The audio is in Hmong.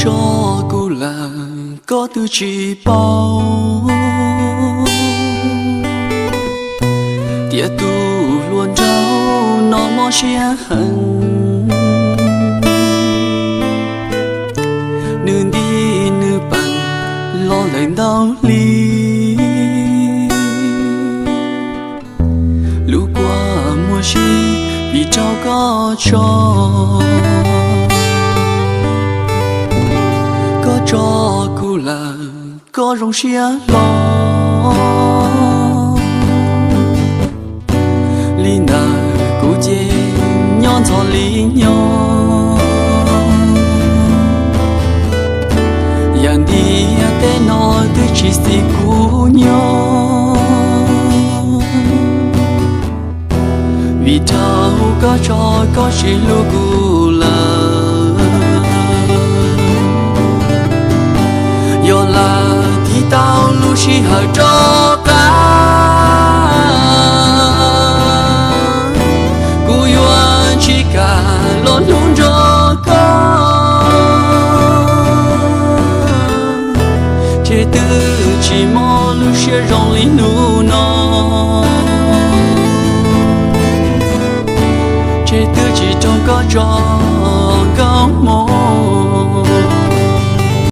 Tso kuv lawm, koj twb tsis paub tias tus hluas nraug no mob siab heev. Nws nti nws peem los lawm ntau hli, lub kua muag si vim raug koj tso. Koj tso kuv lawm, koj zoo siab hlo li ntawd kuv ces nyob ntxov li nyob. Yam ntiaj teb no twb tsis xis kuv nyob, vim raug koj tso koj tsis hlub kuv lawm. Yog lawm tiv tau lub sij hawm rov qab, kuv yuav tsis kam los hlub nrog koj. Tseg twb tsis mob lub siab zoo li hnub no, tseg twb tsis raug koj tso.